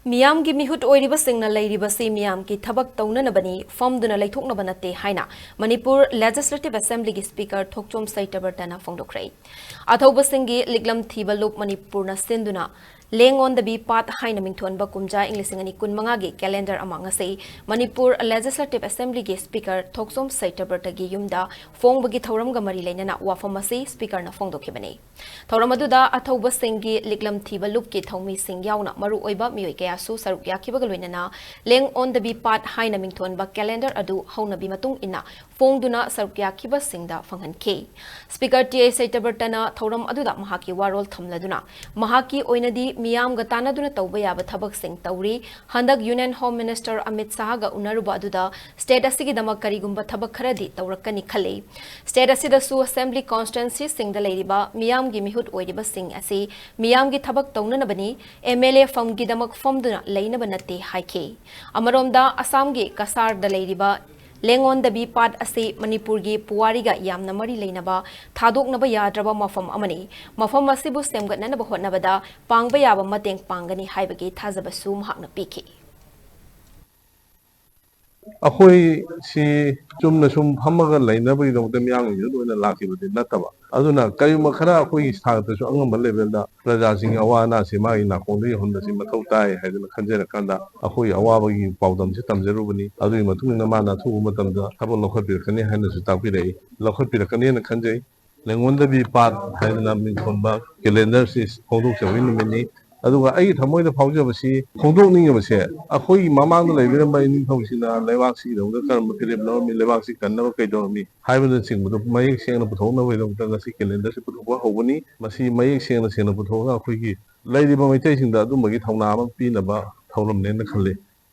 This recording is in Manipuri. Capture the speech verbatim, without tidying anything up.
ꯃꯤꯌꯥꯝꯒꯤ ꯃꯤꯍꯨꯠ ꯑꯣꯏꯔꯤꯕꯁꯤꯡꯅ ꯂꯩꯔꯤꯕꯁꯤ ꯃꯤꯌꯥꯝꯒꯤ ꯊꯕꯛ ꯇꯧꯅꯅꯕꯅꯤ, ꯐꯝꯗꯨꯅ ꯂꯩꯊꯣꯛꯅꯕ ꯅꯠꯇꯦ ꯍꯥꯏꯅ ꯃꯅꯤꯄꯨꯔ Legislative Assemblyꯒꯤ Speaker ꯊꯣꯛꯆꯣꯝ ꯁꯩꯇꯕ꯭ꯔꯇꯅ ꯐꯣꯡꯗꯣꯛꯈ꯭ꯔꯦ꯫ ꯑꯊꯧꯕꯁꯤꯡꯒꯤ ꯂꯤꯛꯂꯝ ꯊꯤꯕ ꯂꯨꯞ ꯃꯅꯤꯄꯨꯔꯅ ꯁꯤꯟꯗꯨꯅ ꯂꯦꯡ ꯑꯣꯟꯗꯕꯤ ꯄꯥꯠ ꯍꯥꯏꯅ ꯃꯤꯡꯊꯣꯟꯕ ꯀꯨꯝꯖꯥ ꯏꯪ ꯂꯤꯁꯤꯡ ꯑꯅꯤ ꯀꯨꯟꯃꯉꯥꯒꯤ calendar ꯑꯃ ꯉꯁꯤ ꯃꯅꯤꯄꯨꯔ Legislative Assemblyꯒꯤ Speaker ꯊꯣꯛꯆꯣꯝ ꯁꯩꯇꯕ꯭ꯔꯇꯒꯤ ꯌꯨꯝꯗ ꯐꯣꯡꯕꯒꯤ ꯊꯧꯔꯝꯒ ꯃꯔꯤ ꯂꯩꯅꯅ ꯋꯥꯐꯝ ꯑꯁꯤ Speakerꯅ ꯐꯣꯡꯗꯣꯛꯈꯤꯕꯅꯤ꯫ ꯊꯧꯔꯝ ꯑꯗꯨꯗ ꯑꯊꯧꯕꯁꯤꯡꯒꯤ ꯂꯤꯛꯂꯝ ꯊꯤꯕ ꯂꯨꯞꯀꯤ ꯊꯧꯃꯤꯁꯤꯡ ꯌꯥꯎꯅ ꯃꯔꯨꯑꯣꯏꯕ ꯃꯤꯑꯣꯏ ꯀꯌꯥꯁꯨ ꯁꯔꯨꯛ ꯌꯥꯈꯤꯕꯒ ꯂꯣꯏꯅꯅ ꯂꯦꯡ ꯑꯣꯟꯗꯕꯤ ꯄꯥꯠ ꯍꯥꯏꯅ ꯃꯤꯡꯊꯣꯟꯕ calendar ꯑꯗꯨ ꯍꯧꯅꯕꯤ ꯃꯇꯨꯡ ꯏꯟꯅ ꯐꯣꯡꯗꯨꯅ ꯁꯔꯨꯛ ꯌꯥꯈꯤꯕꯁꯤꯡꯗ ꯐꯪꯍꯟꯈꯤ꯫ Speaker ꯇꯤ ꯑꯩꯆ ꯁꯩꯇꯕ꯭ꯔꯇꯅ ꯊꯧꯔꯝ ꯑꯗꯨꯗ ꯃꯍꯥꯛꯀꯤ ꯋꯥꯔꯣꯜ ꯊꯝꯂꯗꯨꯅ ꯃꯍꯥꯛꯀꯤ ꯑꯣꯏꯅꯗꯤ ꯃꯤꯌꯥꯝꯒ ꯇꯥꯟꯅꯗꯨꯅ ꯇꯧꯕ ꯌꯥꯕ ꯊꯕꯛꯁꯤꯡ ꯇꯧꯔꯤ꯫ ꯍꯟꯗꯛ Union Home Minister ꯑꯃꯤꯠ ꯁꯥꯍꯒ ꯎꯅꯔꯨꯕ ꯑꯗꯨꯗ state ꯑꯁꯤꯒꯤꯗꯃꯛ ꯀꯔꯤꯒꯨꯝꯕ ꯊꯕꯛ ꯈꯔꯗꯤ ꯇꯧꯔꯛꯀꯅꯤ ꯈꯜꯂꯤ꯫ State ꯑꯁꯤꯗꯁꯨ Assembly constituencyꯁꯤꯡꯗ ꯂꯩꯔꯤꯕ ꯃꯤꯌꯥꯝꯒꯤ ꯃꯤꯍꯨꯠ ꯑꯣꯏꯔꯤꯕꯁꯤꯡ ꯑꯁꯤ ꯃꯤꯌꯥꯝꯒꯤ ꯊꯕꯛ ꯇꯧꯅꯅꯕꯅꯤ, MLA ꯐꯝꯒꯤꯗꯃꯛ ꯐꯝꯗꯨꯅ ꯂꯩꯅꯕ ꯅꯠꯇꯦ ꯍꯥꯏꯈꯤ꯫ ꯑꯃꯔꯣꯝꯗ ꯑꯁꯥꯝꯒꯤ ꯀꯁꯥꯔꯗ ꯂꯩꯔꯤꯕ ꯂꯦꯡꯑꯣꯟꯗꯕꯤ ꯄꯥꯠ ꯑꯁꯤ ꯃꯅꯤꯄꯨꯔꯒꯤ ꯄꯨꯋꯥꯔꯤꯒ ꯌꯥꯝꯅ ꯃꯔꯤ ꯂꯩꯅꯕ ꯊꯥꯗꯣꯛꯅꯕ ꯌꯥꯗ꯭ꯔꯕ ꯃꯐꯝ ꯑꯃꯅꯤ꯫ ꯃꯐꯝ ꯑꯁꯤꯕꯨ ꯁꯦꯝꯒꯠꯅꯅꯕ ꯍꯣꯠꯅꯕꯗ ꯄꯥꯡꯕ ꯌꯥꯕ ꯃꯇꯦꯡ ꯄꯥꯡꯒꯅꯤ ꯍꯥꯏꯕꯒꯤ ꯊꯥꯖꯕꯁꯨ ꯃꯍꯥꯛꯅ ꯄꯤꯈꯤ꯫ ꯑꯩꯈꯣꯏ ꯁꯤ ꯆꯨꯝꯅ ꯁꯨꯝ ꯐꯝꯃꯒ ꯂꯩꯅꯕꯒꯤꯗꯃꯛꯇ ꯃꯤꯌꯥꯝꯒꯤ ꯃꯤꯍꯨꯠ ꯑꯣꯏꯅ ꯂꯥꯛꯈꯤꯕꯗꯤ ꯅꯠꯇꯕ, ꯑꯗꯨꯅ ꯀꯔꯤꯒꯨꯝꯕ ꯈꯔ ꯑꯩꯈꯣꯏꯒꯤ ꯁꯥꯏꯠꯇꯁꯨ ꯑꯉꯝꯕ levelꯗ ꯄ꯭ꯔꯖꯥꯁꯤꯡꯒꯤ ꯑꯋꯥ ꯑꯅꯥꯁꯤ ꯃꯥꯒꯤ ꯅꯥꯀꯣꯡꯗ ꯌꯧꯍꯟꯕꯁꯤ ꯃꯊꯧ ꯇꯥꯏ ꯍꯥꯏꯗꯅ ꯈꯟꯖꯔꯀꯥꯟꯗ ꯑꯩꯈꯣꯏꯒꯤ ꯑꯋꯥꯕꯒꯤ ꯄꯥꯎꯗꯝꯁꯤ ꯇꯝꯖꯔꯨꯕꯅꯤ꯫ ꯑꯗꯨꯒꯤ ꯃꯇꯨꯡ ꯏꯟꯅ ꯃꯥꯅ ꯑꯊꯨꯕ ꯃꯇꯝꯗ ꯊꯕꯛ ꯂꯧꯈꯠꯄꯤꯔꯛꯀꯅꯤ ꯍꯥꯏꯅꯁꯨ ꯇꯥꯛꯄꯤꯔꯛꯏ꯫ ꯂꯧꯈꯠꯄꯤꯔꯛꯀꯅꯤꯅ ꯈꯟꯖꯩ꯫ ꯂꯦꯡꯉꯣꯟꯗꯕꯤ ꯄꯥꯠ ꯍꯥꯏꯗꯅ ꯃꯤꯡꯊꯣꯟꯕ calendarꯁꯤ ꯐꯣꯡꯗꯣꯛꯆꯕꯒꯤ ꯅꯨꯃꯤꯠꯅꯤ꯫ ꯑꯗꯨꯒ ꯑꯩꯒꯤ ꯊꯃꯣꯏꯗ ꯐꯥꯎꯖꯕꯁꯤ ꯐꯣꯡꯗꯣꯛꯅꯤꯡꯉꯕꯁꯦ, ꯑꯩꯈꯣꯏꯒꯤ ꯃꯃꯥꯡꯗ ꯂꯩꯕꯤꯔꯝꯕ ꯏꯅꯤꯡꯊꯧꯁꯤꯡꯅ ꯂꯩꯕꯥꯛꯁꯤꯒꯤꯗꯃꯛꯇ ꯀꯔꯝꯕ ꯐꯤꯔꯦꯞ ꯂꯧꯔꯝꯃꯤ, ꯂꯩꯕꯥꯛꯁꯤ ꯀꯟꯅꯕ ꯀꯩꯗꯧꯔꯝꯃꯤ ꯍꯥꯏꯕꯅꯆꯤꯡꯕꯗꯣ ꯃꯌꯦꯛ ꯁꯦꯡꯅ ꯄꯨꯊꯣꯛꯅꯕꯒꯤꯗꯃꯛꯇ ꯉꯁꯤ calendarꯁꯤ ꯄꯨꯊꯣꯛꯄ ꯍꯧꯕꯅꯤ꯫ ꯃꯁꯤ ꯃꯌꯦꯛ ꯁꯦꯡꯅ ꯁꯦꯡꯅ ꯄꯨꯊꯣꯛꯑꯒ ꯑꯩꯈꯣꯏꯒꯤ ꯂꯩꯔꯤꯕ ꯃꯩꯇꯩꯁꯤꯡꯗ ꯑꯗꯨꯝꯕꯒꯤ ꯊꯧꯅꯥ ꯑꯃ ꯄꯤꯅꯕ ꯊꯧꯔꯝꯅꯦꯅ ꯈꯜꯂꯤ꯫